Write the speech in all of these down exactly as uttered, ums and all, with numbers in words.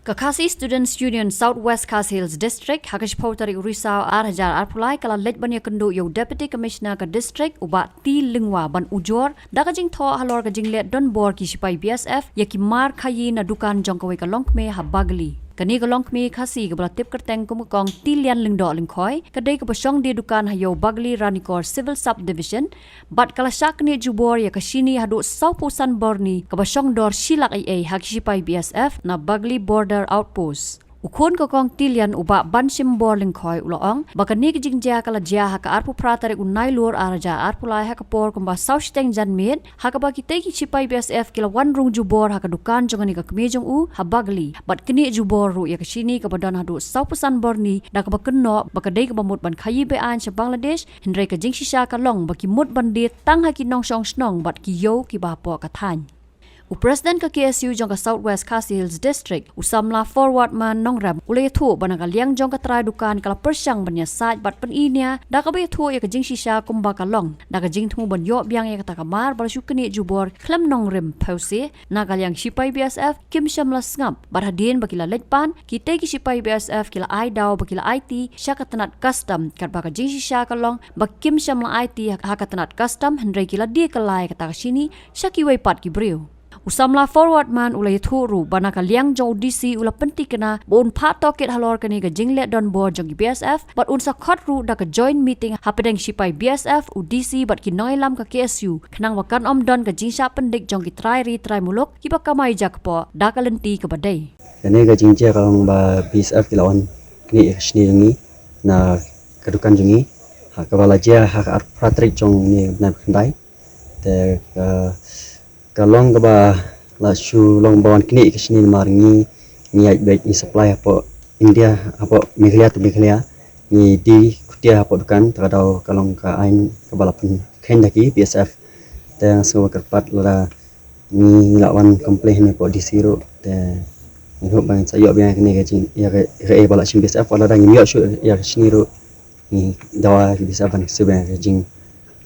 Ka Khasi Students Union South West Khasi Hills District, ha ka shiphew tarik u Risaw ar hajar arphew lai, ka la leit ban ïakynduh ïa u Deputy Commissioner ka District, u Bah T Lyngwa, ban ujor da ka jingthoh halor ka jingleh donbor ki shipai B S F ïa ki mar khaïi na dukan jong kawei ka longkmie ha Bagli. Kane ka longkmie Khasi kaba la tip kyrteng kum ka Kong Tilian Lyngdoh Lyngkhoi, ka dei kaba shong die dukan ha Ïew Bagli, Ranikor Civil Sub Division, bad ka la shah knieh jubor ïa ka shini haduh sawphew san bor ni, kaba shong dor shi lak ei ei ha ki shipai B S F na Bagli Border Outpost. U khun ka Kong Tilian, u Bah Banshimbor Lyngkhoi, u la ong ba kane ka jingjia ka la jia ha ka arphew phra tarik u Nailur ar hajar arphew lai, ha ka por kumba saw shiteng janmiet, ha kaba kitei ki shipai B S F ki la wan rung jubor ha ka dukan jong kane ka kmie jong u ha Bagli, bad knieh jubor ruh ïa ka shini kaba don haduh sawphew san bor ni, da kaba kynnoh ba ka dei kaba mut ban khaïi be-aiñ sha Bangladesh, hynrei ka jingshisha ka long ba ki mut ban die tang ha ki nongshong shnong bad ki ïew kiba hapoh ka thaiñ. U President ka K S U jong ka South West Khasi Hills District, u samla Forward Man Nongrem, u la ïathuh ba na ka liang jong ka trai dukan ka la pyrshang ban ïasaid bad pyni nia da kaba ïathuh ïa ka jingshisha kumba ka long, da ka jingthmu ban ïoh biang ïa kata ka mar ba la shu knieh jubor khlem nongrim phewse. Na ka liang shipai B S F kim shym la sngap, bad hadien ba ki la leit pan, kitei ki shipai B S F ki la ai daw ba ki la aiti sha ka tnat custom, katba ka jingshisha ka long ba kim shym la aiti ha ka tnat custom, hynrei ki la die kylla ïa kata ka shini sha kiwei pat ki briew. U samla Forward Man u la ïathuh ruh ba na ka liang jong u D C u la pynthikna ba un phah tohkit halor kane ka jingleh donbor jong ki B S F, bad un sa khot ruh da ka joint meeting hapdeng shipai B S F, u D C bad ki nongïalam ka K S U, khnang ba kan ym don ka jingshah pyndik jong ki trai ri trai muluk kiba kamai jakpoh da ka lynti kaba dei. Kane ka jingjia ka long ba B S F ki la wan knieh ïa ka shini jong ngi na ka dukan jong ngi, ha kaba la jia ha ka arphew phra tarik jong une u bnai ba khyndai. Te ka, ka long kaba la shu long ba wan knieh ïa ka shini namar ngi, ngi ïaid beit, ngi supply hapoh India, hapoh Meghalaya to Meghalaya, ngi die khutia hapoh dukan, te ka daw ka long ka aiñ kaba la pynkheiñ da ki B S F. Te nga sngewbha kyrpad lada ngi la wan complain ne hapoh D C ruh, te ngi hope ba ngin sa ïoh biang ïa kane ka jing, ïa ka, ïa ka ei ba la shim B S F, wat lada ngim ïoh shuh ïa ka shini ruh, ngi dawa ïa ka B S F ban shu biang ïa ka jing,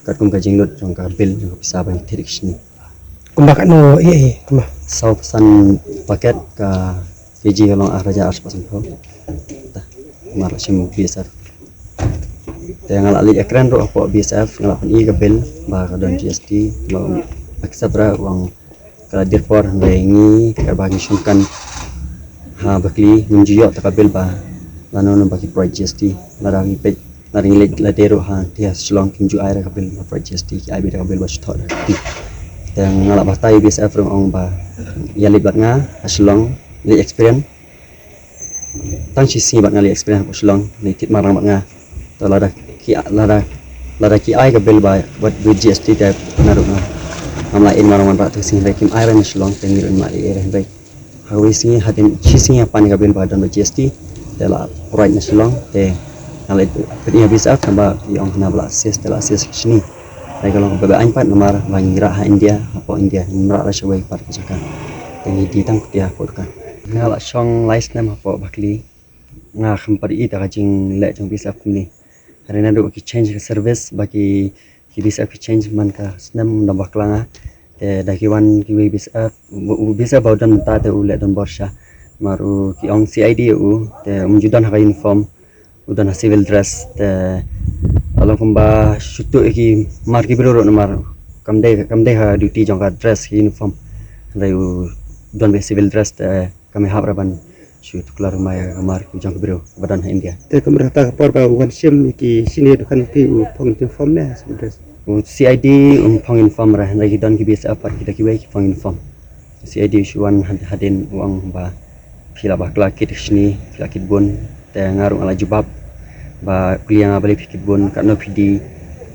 katkum ka jinglut jong ka bill jong ka pisa ba ngi thied ïa ka shini. Kumba katno ei ei kumba? Sawphew san paket ka kg ka long ar hajar arspah sanphew. Tah, mar la shim B S F. Te nga la leit ïakren ruh hapoh B S F, nga la pyni ka bill ba ka don G S T, ba, ba ki sabra, u ong ka la dier por, hynrei ngi katba ngi shongkan ha Bakli, ngim ju ïoh ta ka bill ba lano lano ba ki provide G S T. Lada ngi peit, lada ngi leit lade ruh ha, te ha Shillong kim ju ai ra ka bill ba provide G S T, ki ai beit da ka bill ba shu thoh da ka kti. Te nga la batai ïa B S F ruh, ong ba ïa leit bad nga ha Shillong, leit experience. Tang shi sngi bad nga leit experience hapoh Shillong, leit thied marang bad nga. To lada ki, lada, lada ki ai ka bill ba, bad G S T te na ruh nga, ngam lah ïa marang wanrah tang shi sngi, hynrei kim ai ra na Shillong, te ngi ruh ngim lah ïa, hynrei ha kawei sngi, hadien shi sngi ha pan ïa ka bill ba don bad G S T, te la provide na Shillong, te nga leit pyni ha B S F, tangba ki ong hana ba la assess, te la assess ka shini. Te ka long kaba beh aiñ pat namar ba ngi rah ha India, hapoh India, ngim rah ra shawei pat ka jaka. Te ngi die tang khutia hapoh dukan. Nga la shong lai snem hapoh Bakli, nga khlem pat ïohi ïa ka jingleh jong B S F kumne. Hynrei naduh ba ki change ka service, ba ki, ki B S F ki change man ka snem, ym dang bakla nga. Te da ki wan kiwei B S F, u, u B S F ba u don mynta te u leh donbor shisha. Namar u, ki ong C I D ïa u, te um ju don ha ka uniform, u don ha civil dress, te la long kumba shu tuh ïa ki mar ki briew ruh namar kam dei, kam dei ha duty jong ka dress, ka uniform. Hynrei u don beit civil dress, te kam hap ra ban shu tuklar ma ïa ka mar ki jong ki briew ba don ha India. Te kumba kata ka por ba u wan shim ïa ki shini dukan ki, u phong uniform ne civil dress? U C I D um phong uniform ra, hynrei ki don ki B S F pat, ki da kiwei ki phong uniform. C I D u shu wan had-, hadien, u ong ba phi la bakla kit ka shini, phi la kit bun. Te nga ruh nga la jubab ba u kylli ïa nga balei phi kit bun, katno phi die.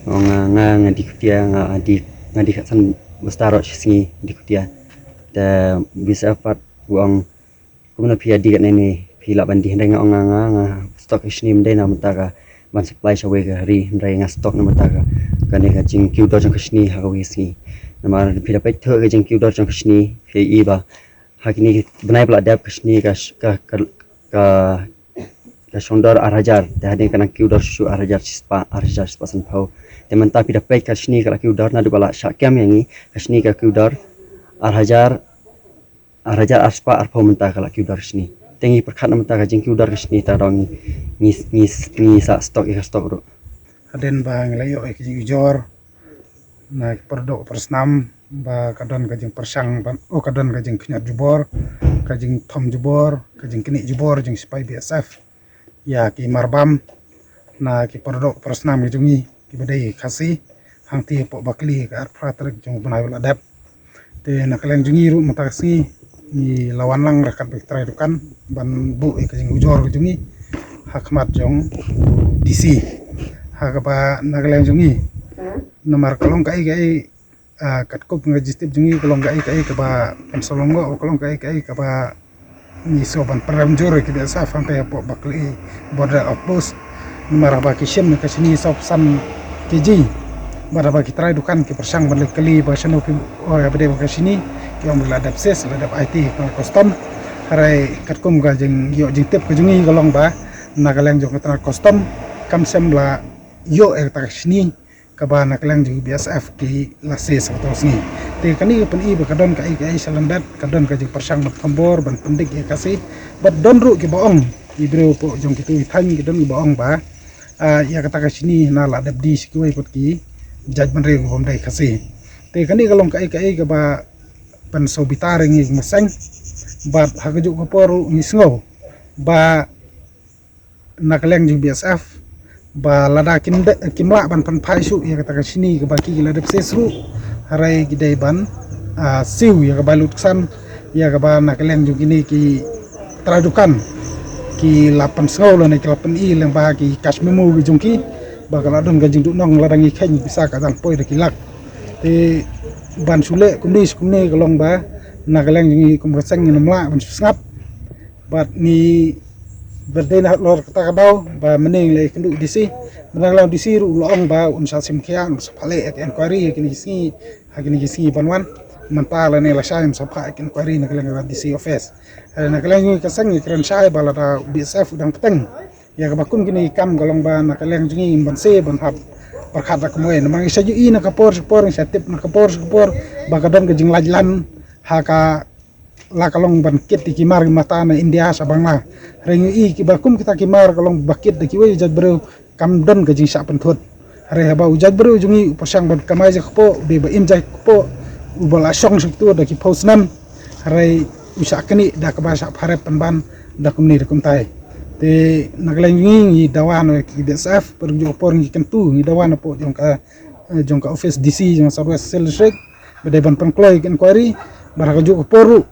Nga ong nga, nga die khutia, nga die, nga die khatsan basta ruh shi sngi die khutia. Te B S F pat u ong kumno phi ïa die katne ne, phi lah ban die? Hynrei nga ong nga, nga, nga stock ka shini ym dei na bynta ka ban supply shawei ka ri, hynrei nga stock na bynta ka, kane ka jingkiew dor jong ka shini ha kawei ka sngi. Namar phi da peit thuh ka jingkiew dor jong ka shini, phi ïohi ba ha kine ki bnai ba la dep ka shini ka sh-, ka, ka, ka, ka shong dor ar hajar, te hadien ka nang kiew dor shuh shuh ar hajar shispah, ar hajar shispah sanphew. Te mynta phi da peit ka shini ka la kiew dor naduh ba la shah kem ïa ngi, ka shini ka kiew dor ar hajar, ar hajar arspah arphew mynta ka la kiew dor shini. Te ngi pyrkhat na mynta ka jingkiew dor ka shini ta dong ngi, ngi, ngi, ngi sa stock ïa ka stock ruh. Hadien ba ngi la ïoh ïa ka jingujor na ki para doh para snam ba ka don ka jingpyrshang ban, oh, ka don ka jingkhñiot jubor, ka jingthom jubor, ka jingknieh jubor jong ki sipai B S F ïa ki marbam na ki para doh para snam ki jong ngi kiba dei Khasi, hangtei hapoh Bakli ka arphew phra tarik jong u bnai ba la dep. Te na ka liang jong ngi ruh mynta ka sngi ngi la wan lang ryngkat bad ki trai dukan ban buh ïa ka jingujor ka jong ngi ha khmat jong u D C. Ha kaba na ka liang jong ngi, namar ka long kaei kaei, ah, katkum ka jingtip jong ngi ka long kaei kaei kaba pynsaw lyngngoh, ka long kaei kaei kaba ngi sngew ban pynrem jur ïa ki B S F hangtei hapoh Bakli border outpost. Namar haba ki shim ïa ka shini sawphew san K G, bad haba ki trai dukan ki pyrshang ban leit kylli ba shano phi, oh, ïa ba dei ba ka shini, ki ong ba la dep seize, la dep aiti ha custom. Hynrei katkum ka jingïoh jingtip ka jong ngi ka long ba na ka liang jong ka tnat custom kam shym la ïoh ïa kata ka shini kaba na ka liang jong ki B S F ki la seize ha kato ka sngi. Te kane ka pyni ba ka don kaei kaei sha lyndet, ka don ka jingpyrshang ban thombor, ban pyndik ïa ka Khasi. Bad don ruh kiba ong, ki briew hapoh jong kito ki thaiñ ki don kiba ong ba, ah, ïa kata ka shini na la dep die sha kiwei pat ki jaitbynriew kiba ym dei Khasi. Te kane ka long kaei kaei kaba pynsaw bitar ïa ngi ki mosang. Bad ha kajuh ka por ruh ngi sngew ba na ka liang jong B S F ba lada kim de-, kim lah ban pynphai shuh ïa kata ka shini kaba ki la dep seize ruh, hynrei ki dei ban, ah, siew ïa ka bai lut ksan ïa kaba na ka liang jong kine ki trai dukan ki la pynsngew lane ki la pyni lyngba ki cash memo ki jong ki ba ka la don ka jingduhnong lada ngi kheiñ pisa ka dang poi da ki lak. Te ban shu leh kumne shu kumne ka long ba na ka liang jong ngi kum ka seng ngim lah ban shu sngap. Bad ngi, bad dei na halor kata ka daw ba mynne ngi la ïakynduh D C. Mynne la D C ruh u la ong ba un sa shim khia, un sa pha leh ïa ka inquiry ha kine ki sngi, ha kine ki sngi ban wan. Mynta lane lashai un sa pha ïa ka inquiry na ka liang ka D C office. Eh, na ka liang jong ngi ka seng ngi kren shai ba lada B S F u dang bteng ïa kaba kum kine ki kam ka long ba na ka liang jong ngi ngim banse ban hap pyrkhat da kumwei. Namar ngi sa ju i na ka por sha ka por, ngi sa tip na ka por sha ka por ba ka don ka jinglait lan ha ka la ka long ban kit ïa ki mar ki mata na India sha Bangla. Hynrei ngi i kiba kum kita ki mar ka long ba kit da kiwei ki jait briew kam don ka jingshah pynthut. Hynrei haba u jait briew jong ngi u pyrshang ban kamai ja kpoh, u dei ba im ja kpoh, uba la shong sha kito da ki phew snem. Hynrei u shah knieh da kaba shah pharep pynban da kumne da kumtai. Te na ka liang jong ngi ngi dawa na ki B S F, bad kajuh ka por ngi kyntu ngi dawa na poh jong ka, eh, jong ka office D C jong South West Khasi Hills District. Ba dei ban pynkloi ka inquiry, bad ha kajuh ka por ruh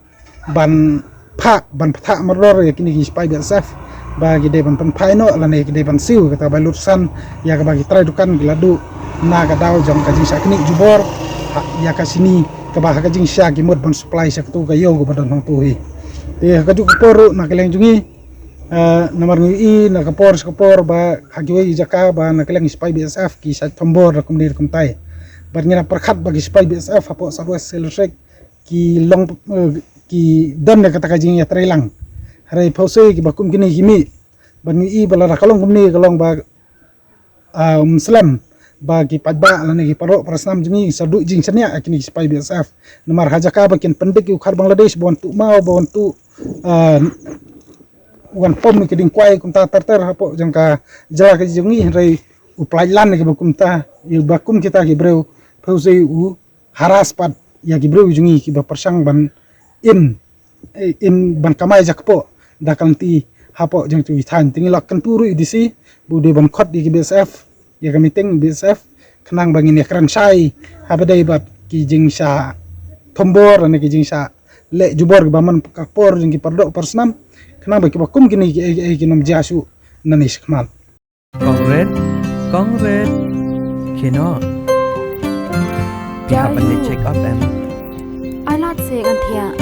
ban phah, ban phah mardor ïa kine ki sipai B S F ba ki dei ban pynphai noh lane ki dei ban siew kata bai lut ksan ïa kaba ki trai dukan ki la duh na ka daw jong ka jingshah knieh jubor, ha, ïa ka shini kaba ha ka jingshah ki mut ban supply sha kato ka ïew kaba don hangto hi. Te ha kajuh ka por ruh na ka liang jong ngi, eh, namar ngi i na ka por sha ka por ba ha kiwei ki jaka ba na ka liang ki sipai B S F ki shah thombor da kumne da kumtai. Bad ngi la pyrkhat ba ki sipai B S F hapoh South West Khasi Hills District ki long, eh, ki don ïa kata ka jingïatreilang. Hynrei phew sei kiba kum kine ki mih. Bad ngi i ba lada ka long kumne ka long ba, ah, ym slem ba ki paidbah lane ki para doh para snam jong ngi sa duh jingshaniah ïa kine ki sipai B S F. Namar ha jaka ba kin pyndik ïa u khar Bangladesh ba wan tuh maw, ba wan tuh, ah, wan pom ïa ki dieng kwai kumta ter ter hapoh jong ka jylla ka jong ngi, hynrei u pyllait lan ïa kiba kumta, ïa ba kum kita ki briew, phew sei u harass pat ïa ki briew jong ngi kiba pyrshang ban im, eh, im ban kamai ja kpoh da ka lynti hapoh jong ki thaiñ. Te ngi la kyntu ruh ïa u D C ba u dei ban khot ïa ki B S F, ïa ka meeting B S F, khnang ba ngin ïakren shai ha ba dei bad ki jingshah thombor lane ki jingshah leh jubor kiba man ka por jong ki para doh para snam, khnang ba kiba kum kine ki, eh, eh, kin ym jia shuh nangne shakhmat. Kong Red, Kong Red. Kino? Phi hap ban leit check up em? Ai lad se ngan thiah.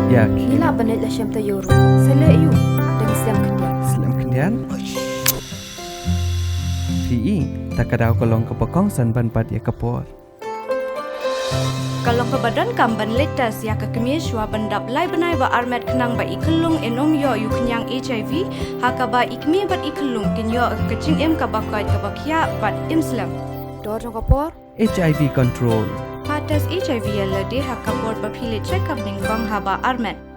Ïa, ki. Ngi lah ban leit la shem taïew ruh. Sa leh aïu? Dang slem khyndiat. Slem khyndiat? Phi i, ta ka daw ka long kaba kongsan ban bat ïa ka por. Ka long kaba donkam ban leit test ïa ka kmie shuwa ban dap lai bnai ba armet khnang ba i khyllung in ym ïoh ïa u khñiang H I V, ha kaba i kmie bad i khyllung kin ïoh ka jingim kaba koit kaba khiah bad im slem. Dor jong ka por. H I V control. Pat Test HIV ïa lade ha ka por ba phi leit check up nyngkong haba ar met.